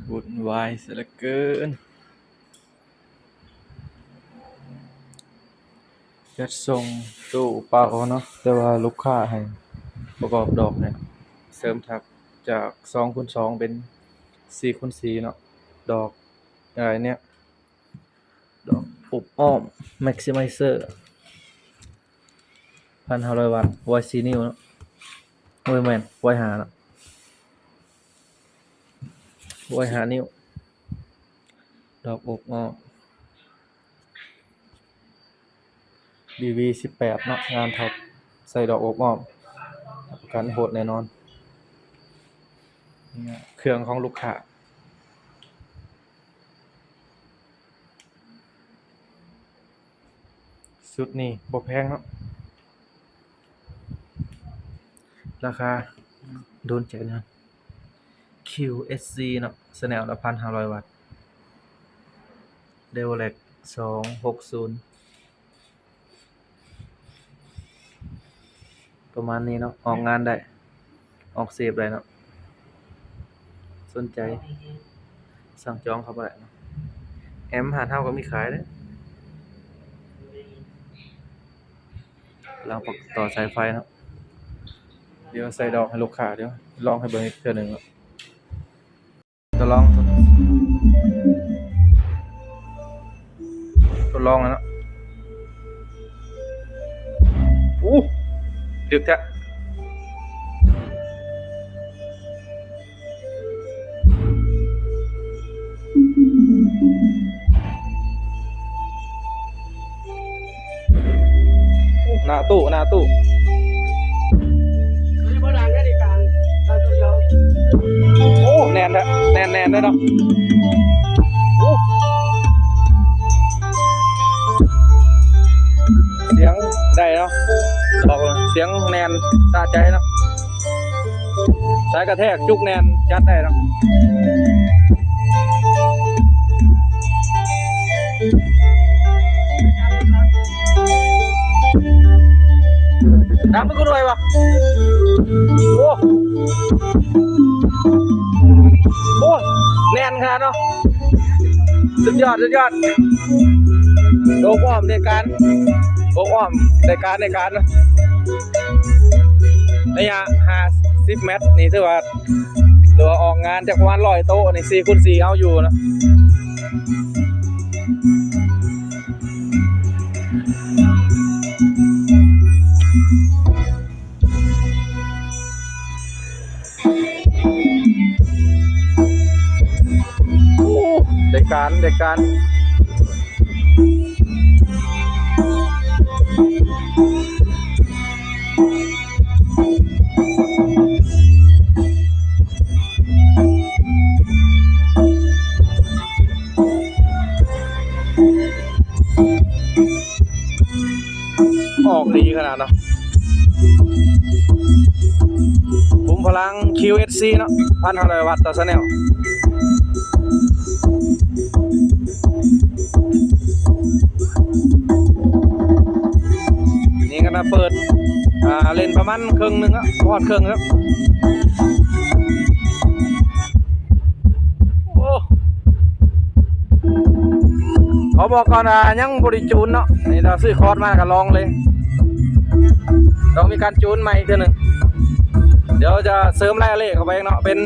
ວຸ້ນວາຍເສຍເຫຼືອເກີນ. ຈັດສົ່ງຕູ້ເປົ່າເນາະ, ແຕ່ວ່າລູກຄ້າໃຫ້ປະກອບດອກໃຫ້ ເສີມທັບຈາກສອງຄູນສອງເປັນສີ່ຄູນສີ່ເນາະ. ດອກອະໄລເນຍ? ດອກອົບອ້ອມ Maximizer ພັນຫ້າຮ້ອຍວັດ, ວາຍສີ່ນິ້ວເນາະ. ໂອ້ຍ ແມ່ນ ວາຍຫ້າເນາະ, ວາຍຫ້ານິ້ວ. ດອກອົບອ້ອມ ບີບີສິບແປດເນາະ, ງານທັບໃສ່ດອກອົບອ້ອມ ຮັບປະກັນໂຫດແນ່ນອນ. ເຄື່ອງຂອງລູກຄ້າ ຊຸດນີ້ບໍ່ແພງເນາະ, ລາຄາໂດນໃຈນະ. ຄິວເອັສຊີເນາະ, Channel ລະພັນຫ້າຮ້ອຍວັດ, Devolex ສອງຫົກສູນ ປະມານນີ້ເນາະ. ອອກງານໄດ້ ອອກເຊບໄດ້ເນາະ. ສົນໃຈສັ່ງຈອງເຂົ້າມາໄດ້ເນາະ. ແອມຮ້ານເຮົາກໍມີຂາຍເດ້, ກຳລັງຕໍ່ສາຍໄຟເນາະ. ດຽວໃສ່ດອກໃຫ້ລູກຄ້າ, ດຽວລອງໃຫ້ເບິ່ງອີກເທື່ອໜຶ່ງເນາະ. ທົດລອງ ທົດລອງແລ້ວເນາະ. ໂອ້ ດຶກແທ້. ໜ້າຕູ້ ໜ້າຕູ້. ໂອ້ ແໜ້ນແທ້ ແໜ້ນ ແໜ້ນເດ້ເນາະ. ໂອ້ ສຽງໄດ້ເນາະ, ອອກສຽງແໜ້ນສະໃຈເນາະ. ສາຍກະແທກຈຸກແໜ້ນ ຈັດໄດ້ເນາະ. ດັງເປັນຄົນຮວຍວະ. ໂອ້ ໂອ້ ແໜ້ນຂະໜາດເນາະ. ສຸດຍອດ ສຸດຍອດ. ໂດກອ້ອມໄດ້ການ ໂດກອ້ອມໄດ້ການ ໄດ້ການເນາະ. ໄລຍະຫ້າສິບແມັດນີ້ ຖືວ່າ ຫຼືວ່າອອກງານຈັກປະມານຮ້ອຍໂຕະນີ້ ສີ່ຄູນສີ່ເອົາຢູ່ເນາະ. ໂອ້ ໄດ້ການ ໄດ້ການ. ອອກດີຂະໜາດເນາະ. ຂຸມພະລັງ ຄິວເອັສຊີ ເນາະ, ພັນຫ້າຮ້ອຍວັດຕໍ່ Channel. ນີ້ກໍນະເປີດ ອ່າ ເຫຼັ້ນປະມານເຄິ່ງໜຶ່ງແລ້ວ ຮອດເຄິ່ງແລ້ວ. ໂອ້ ຂໍບອກກ່ອນວ່າຍັງບໍ່ໄດ້ຈູນເນາະ, ນີ້ຖ້າຊື້ຄອດມາກໍລອງເລີຍ, ຕ້ອງມີການຈູນໃໝ່ອີກເທື່ອໜຶ່ງ. ດຽວຈະເສີມລາຍອະເລກເຂົ້າໄປເນາະ, ເປັນ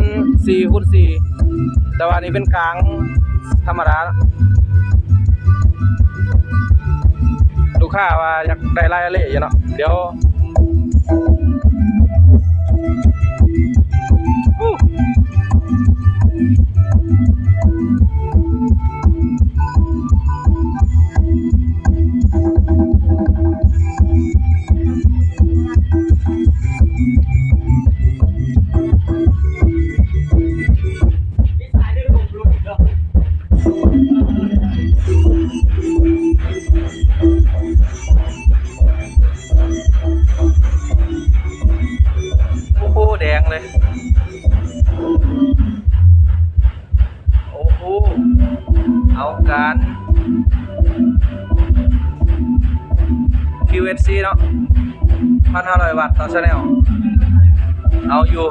ສີ່ຄູນສີ່ ແຕ່ວ່ານີ້ເປັນກາງທຳມະດາເນາະ. ລູກຄ້າວ່າຢາກໄດ້ລາຍອະເລກຢູ່ເນາະ, ດຽວ ໂອ້ໂຫ ແດງເລີຍ. ໂອ້ໂຫ ເອົາການ ຄິວເອັສຊີ ເນາະ, ພັນຫ້າຮ້ອຍວັດຕໍ່ Channel. ເອົາຢູ່.